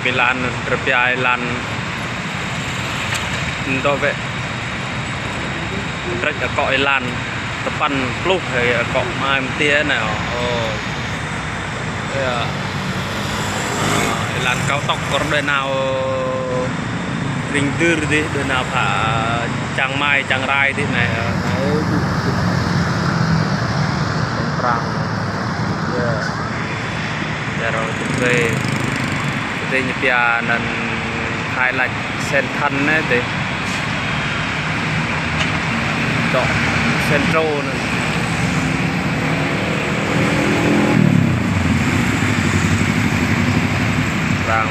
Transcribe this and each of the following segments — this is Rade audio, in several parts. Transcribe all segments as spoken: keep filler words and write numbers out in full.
Êlan, drei pia êlan. Dôk wĕ. Drei akŏ êlan. Tơpăn pluh, akŏ mai mtiê anei. Ơ. Êlan kâo tŏk kơ drei nao. Krĭng dưr dih, drei nao phă čang mai, čang rai dih anei. Ơ. Prăng. Ơ. Čar rau tŭ wê. Tơ ñu pia anăn khai lač Sen Thăn anei tơ. Dôk Sen Trô anăn. Arăng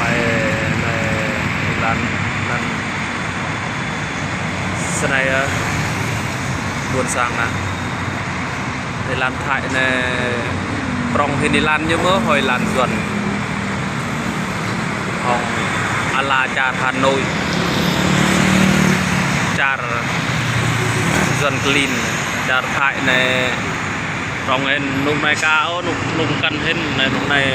mai, mai êlan anăn. Snei, ơ, ƀuôn sang ah. Êlan Thái anei prŏng hĭn êlan ñu mơh hŏng êlan Yuăn. Hŏng ala čar Hà Nội. Čar Yuăn klin, čar Thái anei prŏng hĭn, nŭk anei ka, ơ, nŭk, nŭk mkăn hĭn, anei nŭk anei.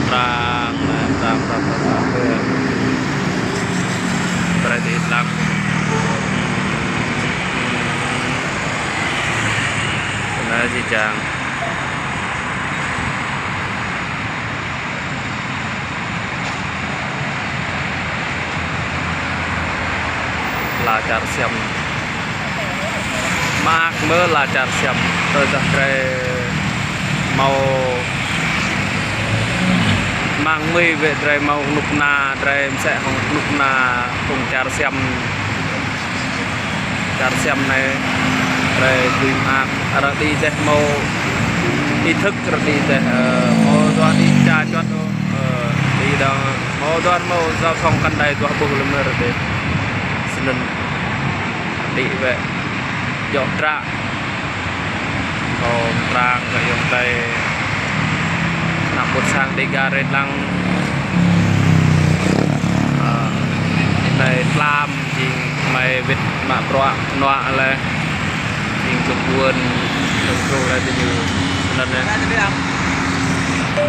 Prăng, prăng, prăng, prăng, prăng. Brei ti lăng. Anei jih jang. Ala čar Siăm. Mơak mơh ala čar Siăm. Tơdah drei mâo mang mui wĕ drei mâo knŭk kna, drei msĕ hŏng knŭk kna phung čar Siăm. Čar Siăm anei, drei dưi mơak, ară anei dih mâo ý thức ară anei dih, ơ, mâo dua anei ča čuăt, ơ, anei dơ̆ng, mâo dua mâo giao thông kăn đei dua ƀuh lăm ară anei. Snăn, anei wĕ, djŏ tră. Kâo mtrang kơ ayŏng adei. Anak ƀuôn sang Dega rei lăng. Ơ, anei tlam jing hmei wĭt mă bruă knuă leh. Jing dôk ƀuôn, dôk truh leh diñu. Snăn yơh.